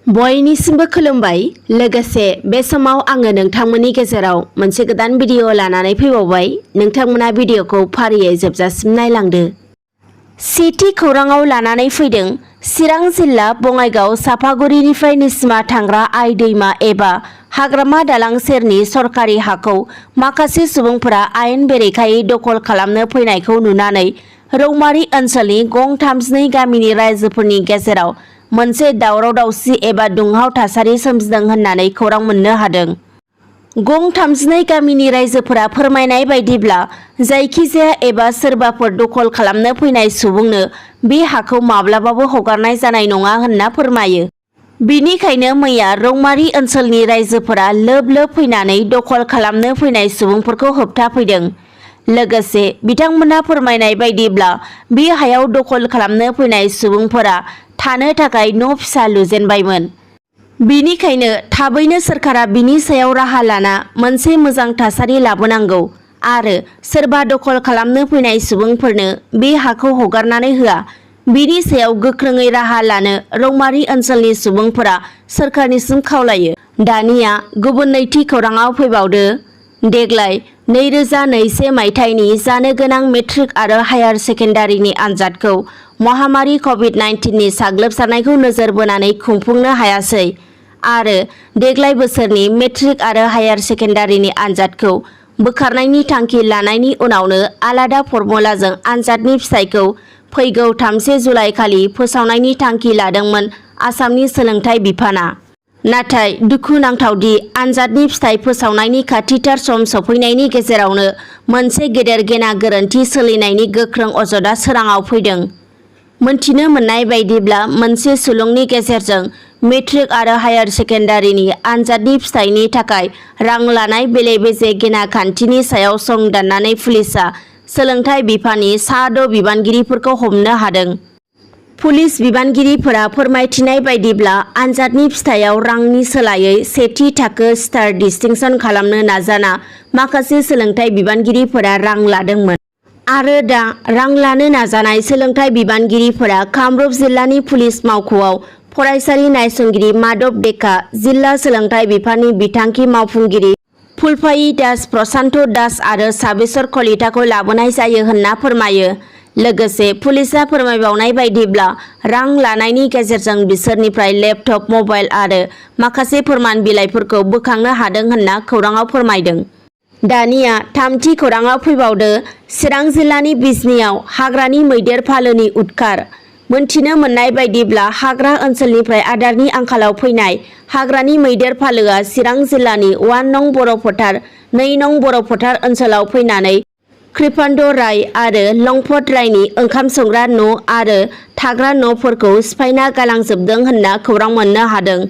बयनिसिमबो खुलुमबाय। लोगोसे बे समाव आङो नोंथांमोननि गेजेराव मोनसे गोदान भिडिअ लानानै फैबावबाय। नोंथांमोना भिडिअखौ फारियै जोबजासिम नायलांदो। सेथि खौराङाव लानानै फैदों चिरां जिल्ला बङाइगाव सापागुरिनिफ्राय निसिमा थांग्रा आइ दैमा एबा हाग्रामा दालां सेरनि सरकारि हाखौ माखासे सुबुंफोरा आयेन बेरेखायै दखल खालामनो फैनायखौ नुनानै रौमारि ओनसोलनि गं 32 गामिनि रायजोफोरनि गेजेराव मोनसे दावराव दावसि एबा दुंहाव थासारि सोमजिदों होननानै खौरां मोननो हादों। गं 32 गामिनि रायजोफोरा फोरमायनाय बायदिब्ला जायखिजाया एबा सोरबाफोर दखल खालामनो फैनाय सुबुंनो बे हाखौ माब्लाबाबो हगारनाय जानाय नङा होनना फोरमायो। बिनिखायनो मैया रौमारि ओनसोलनि रायजोफोरा लोब लोब फैनानै दखल खालामनो फैनाय सुबुंफोरखौ होबथाफैदों। लोगोसे बिथांमोना फोरमायनाय बायदिब्ला बे हायाव दखल खालामनो फैनाय सुबुंफोरा थानो थाखाय न' फिसा लुजेनबायमोन। बिनिखायनो थाबैनो सोरखारा बिनि सायाव राहा लाना मोनसे मोजां थासारि लाबोनांगौ आरो सोरबा दखल खालामनो फैनाय सुबुंफोरनो बे हाखौ हगारनानै होआ बिनि सायाव गोख्रोङै राहा लानो रौमारि ओनसोलनि सुबुंफोरा सोरखारनिसिम खावलायो। दानिया गुबुन नैथि खौराङाव फैबावदो। देग्लाय 2021 मायथाइनि जानो गोनां मेट्रिक आरो हायार सेकेन्डारिनि आनजादखौ महामारी कभिड-19 नि साग्लोबसारनायखौ नोजोर बोनानै खुंफुंनो हायासै आरो देग्लाय बोसोरनि मेट्रिक आरो हायार सेकेन्डारिनि आनजादखौ बोखारनायनि थांखि लानायनि उनावनो आलादा फर्मुलाजों आनजादनि फिथाइखौ फैगौ 3 जुलाइ खालि फोसावनायनि थांखि लादोंमोन आसामनि सोलोंथाइ बिफाना। नाथाय दुखुनांथावदि आनजादनि फिथाइ फोसावनायनि खाथिथार सम सफैनायनि गेजेरावनो मोनसे गेदेर गेना गोरोन्थि सोलिनायनि गोख्रों अजदआ सोराङाव फैदों। मोनथिनो मोननाय बायदिब्ला मोनसे सुलुंनि गेजेरजों मेट्रिक आरो हायार सेकेन्डारिनि आनजादनि फिथाइनि थाखाय रां लानाय बेले-बेजे गेना खान्थिनि सायाव सं दाननानै पुलिसआ सोलोंथाइ बिफाननि सा 6 बिबानगिरिफोरखौ हमनो हादों। पुलिस बिबानगिरिफोरा फोरमायथिनाय बायदिब्ला आनजादनि फिथाइयाव रांनि सोलायै सेथि थाखो स्टार डिस्टिंसन खालामनो नाजाना माखासे सोलोंथाइ बिबानगिरिफोरा रां लादोंमोन आरो दा रां लानो नाजानाय सोलोंथाइ बिबानगिरिफोरा कामरुप जिल्लानि पुलिस मावख'आव फरायसालि नायसंगिरि माधब डेका, जिल्ला सोलोंथाइ बिफाननि बिथांखि मावफुंगिरि फुलफायि दास, प्रसान्त दास आरो साबेश्वर कलिताखौ लाबोनाय जायो होनना फोरमायो। लोगोसे पुलिसआ फोरमायबावनाय बायदिब्ला रां लानायनि गेजेरजों बिसोरनिफ्राय लेपटप, मबाइल आरो माखासे फोरमान बिलाइफोरखौ बोखांनो हादों होनना खौराङाव फोरमायदों। दानिया थामथि खौराङाव फैबावदो। चिरां जिल्लानि बिजनीआव हाग्रानि मैदेर फालोनि उदखार। मोनथिनो मोननाय बायदिब्ला हाग्रा ओनसोलनिफ्राय आदारनि आंखालाव फैनाय हाग्रानि मैदेर फालोआ चिरां जिल्लानि 1 नं बर' फोथार, 2 नं बर' फोथार ओनसोलाव फैनानै कृपान्त राय आरो लंपत रायनि ओंखाम संग्रा न' आरो थाग्रा न'फोरखौ सिफायना गालांजोबदों होनना खौरां मोननो हादों।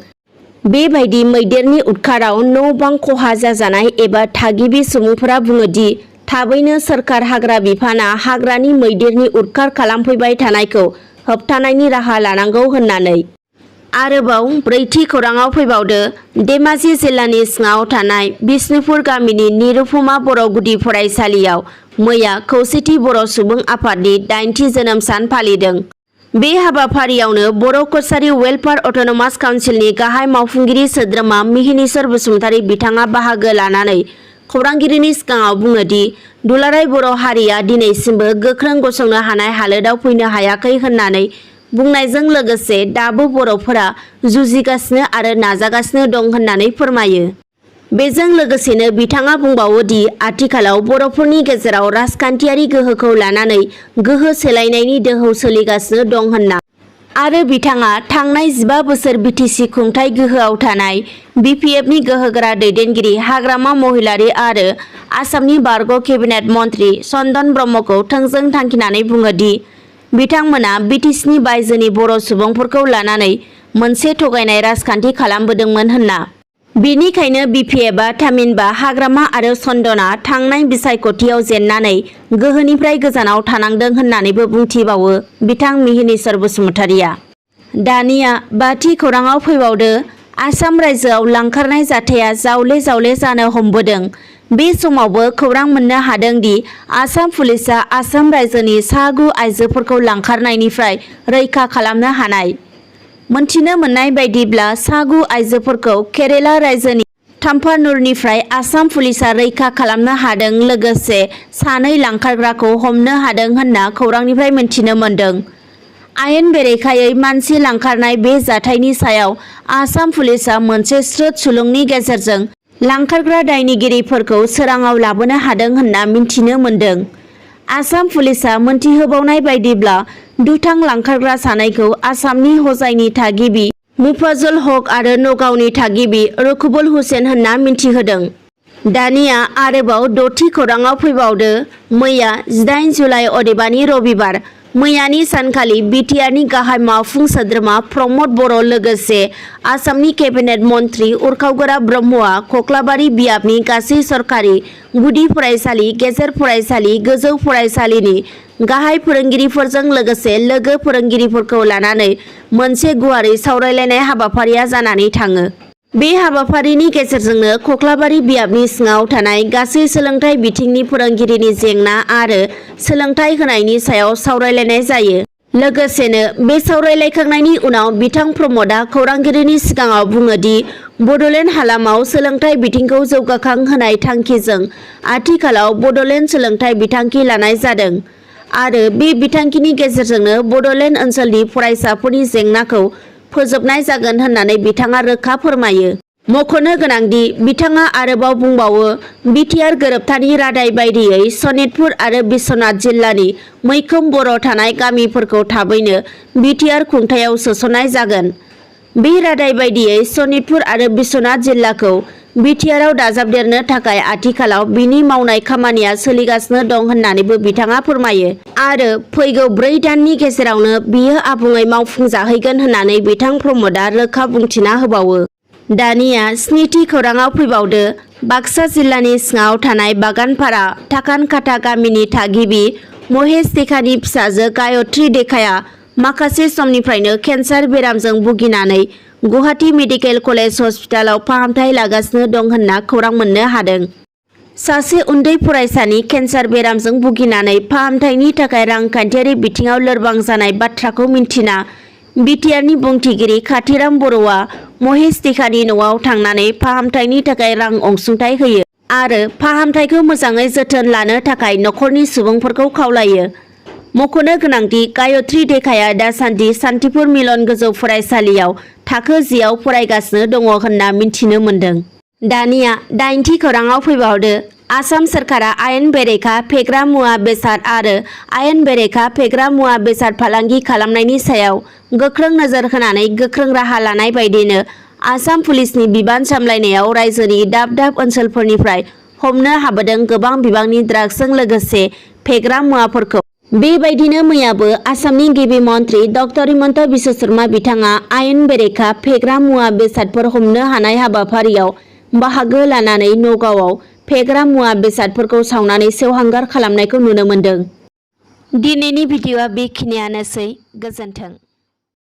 बेबायदि मैदेरनि उदखाराव न' बां खहा जाजानाय एबा थागिबि सुबुंफोरा बुङोदि थाबैनो सोरखार हाग्रा बिफाना हाग्रानि मैदेरनि उदखार खालामफैबाय थानायखौ होबथानायनि राहा लानांगौ होननानै। आरोबाव ब्रैथि खौराङाव फैबावदो। धेमाजि जिल्लानि सिङाव थानाय बिष्णुपुर गामिनि निरुपमा बर' गुदि फरायसालियाव मैया खौसेथि बर' सुबुं आफादनि 8थि जोनोम सान फालिदों। बे हाबाफारियावनो बर' कछारी वेलफेयार अट'नमास काउन्सिलनि गाहाय मावफुंगिरि सोद्रोमा मिहिनीश्वर बसुमतारी बिथाङा बाहागो लानानै खौरांगिरिनि सिगाङाव बुङोदि दुलाराय बर' हारिया दिनैसिमबो गोख्रों गसंनो हानाय हालोदाव फैनो हायाखै होननानै बुंनायजों लोगोसे दाबो बर'फोरा जुजिगासिनो आरो नाजागासिनो दं होननानै फोरमायो। बेजों लोगोसेनो बिथाङा बुंबावोदि आथिखालाव बर'फोरनि गेजेराव राजखान्थियारि गोहोखौ लानानै गोहो सोलायनायनि दोहौ सोलिगासिनो दं होनना आरो बिथाङा थांनाय 15 बोसोर बिटिसि खुंथाय गोहोआव थानाय बिपिएफनि गोहोगोरा दैदेनगिरि हाग्रामा महिलारी आरो आसामनि बारग' केबिनेट मन्त्रि चन्दन ब्रह्मखौ थोंजों थांखिनानै बुङोदि बिथांमोना बिटिसिनि बायजोनि बर' सुबुंफोरखौ लानानै मोनसे थगायनाय राजखान्थि खालामबोदोंमोन होनना। बिनिखायनो बिपिएफआ थामहिनबा हाग्रामा आरो चन्दना थांनाय बिसायख'थियाव जेननानै गोहोनिफ्राय गोजानाव थानांदों होननानैबो बुंथिबावो बिथां मिहिनीश्वर बसुमतारीया। दानिया बाथि खौराङाव फैबावदो। आसाम रायजोआव लांखारनाय जाथाया जावले जावले जानो हमबोदों। बे समावबो खौरां मोननो हादों दि आसाम पुलिसआ आसाम रायजोनि सा 9 आइजोफोरखौ लांखारनायनिफ्राय रैखा खालामनो हानाय मोनथिनो मोननाय बायदिब्ला सा 9 आइजोफोरखौ केरेला रायजोनि थाम्पानुरनिफ्राय आसाम पुलिसा रैखा खालामनो हादों, लोगोसे 2 लांखारग्राखौ हमनो हादों होनना खौरांनिफ्राय मिन्थिनो मोन्दों। आयेन बेरेखायै मानसि लांखारनाय बे जाथायनि सायाव आसाम पुलिसा मोनसे स्रोद सुलुंनि गेजेरजों लांखारग्रा दायनिगिरिफोरखौ सोराङाव लाबोनो हादों होनना मिन्थिनो मोन्दों। आसाम पुलिसा मोनथिहोबावनाय बायदिब्ला दुथां लांखारग्रा सानैखौ आसामनि हजाइनि थागिबि मुफाजल हक आरो नगावनि थागिबि रकुबुल हुसेन होनना मिन्थिहोदों। दानिया आरोबाव 6थि खौराङाव फैबावदो। मैया 18 जुलाइ अदेबानि रबिबार मैयानि सानखालि बिटिआरनि गाहाय मावफुं सोद्रोमा प्रमद बर' लोगोसे आसामनि केबिनेट मन्त्रि उरखावगोरा ब्रह्मआ कक्लाबारि बियाबनि गासै सरकारि गुदि फरायसालि, गेजेर फरायसालि, गोजौ फरायसालिनि गाहाय फोरोंगिरिफोरजों लोगोसे लोगो फोरोंगिरिफोरखौ लानानै मोनसे गुवारै सावरायलायनाय हाबाफारिया जानानै थाङो। बे हाबाफारिनि गेजेरजोंनो कक्लाबारि बियाबनि सिङाव थानाय गासै सोलोंथाइ बिथिंनि फोरोंगिरिनि जेंना आरो सोलोंथाइ होनायनि सायाव सावरायलायनाय जायो। लोगोसेनो बे सावरायलायखांनायनि उनाव बिथां प्रमदआ खौरांगिरिनि सिगाङाव बुङो दि बड'लेण्ड हालामाव सोलोंथाइ बिथिंखौ जौगाखां होनाय थांखिजों आथिखालाव बड'लेण्ड सोलोंथाइ बिथांखि लानाय जादों आरो बे बिथांखिनि गेजेरजोंनो बड'लेण्ड ओनसोलनि फरायसाफोरनि जेंनाखौ फोजोबनाय जागोन होननानै बिथाङा रोखा फोरमायो। मख'नो गोनांदि बिथाङा आरोबाव बुंबावो, बिटिआर गोरोबथानि रादाय बायदियै सनितपुर आरो बिश्वनाथ जिल्लानि मैखोम बर' थानाय गामिफोरखौ थाबैनो बिटिआर खुंथायाव सोसननाय जागोन। बे रादाय बायदियै सनितपुर आरो बिश्वनाथ जिल्लाखौ बिटिआरआव दाजाबदेरनो थाखाय आथिखालाव बिनि मावनाय खामानिया सोलिगासिनो दं होननानैबो बिथाङा फोरमायो आरो फैगौ 4 दाननि गेजेरावनो बियो आबुङै मावफुंजाहैगोन होननानै बिथां प्रमदआ रोखा बुंथिना होबावो। दानिया 7थि खौराङाव फैबावदो। बाक्सा जिल्लानि सिङाव थानाय बागानपारा थाकानकाटा गामिनि थागिबि महेश देखानि फिसाजो गायत्री देखाया माखासे समनिफ्रायनो केन्सार बेरामजों भुगिनानै गुवाहाटी मेडिकेल कलेज हस्पिटालाव फाहामथाय लागासिनो दं होनना खौरां मोननो हादों। सासे उन्दै फरायसानि केन्सार बेरामजों भुगिनानै फाहामथायनि थाखाय रांखान्थियारि बिथिङाव लोरबां जानाय बाथ्राखौ मिन्थिना बिटिआरनि बुंथिगिरि काथिराम बर'आ महेश देखानि न'आव थांनानै फाहामथायनि थाखाय रां अनसुंथाइ होयो आरो फाहामथायखौ मोजाङै जोथोन लानो थाखाय नखरनि सुबुंफोरखौ खावलायो। मख'नो गोनांदि गायत्री देखाया दासान्दि सान्तिपुर मिलन गोजौ फरायसालियाव थाखो 10आव फरायगासिनो दङ होनना मिन्थिनो मोन्दों। दानिया 8थि खौराङाव फैबावदो। आसाम सोरखारा आयेन बेरेखा फेग्रा मुवा बेसाद आरो आयेन बेरेखा फेग्रा मुवा बेसाद फालांगि खालामनायनि सायाव गोख्रों नोजोर होनानै गोख्रों राहा लानाय बायदिनो आसाम पुलिसनि बिबान सामलायनायाव रायजोनि दाब दाब ओनसोलफोरनिफ्राय हमनो हाबोदों गोबां बिबांनि ड्राग्सजों लोगोसे फेग्रा मुवाफोरखौ। बेबायदिनो मैयाबो आसामनि गिबि मन्त्रि डक्टर हिमन्त बिश्व शर्मा बिथाङा आयेन बेरेखा फेग्रा मुवा बेसादफोर हमनो हानाय हाबाफारियाव बाहागो लानानै नगावआव फेग्रा मुवा बेसादफोरखौ सावनानै सेवहांगार खालामनायखौ नुनो मोन्दों। दिनैनि भिडिअ'आ बेखिनियानोसै। गोजोन्थों।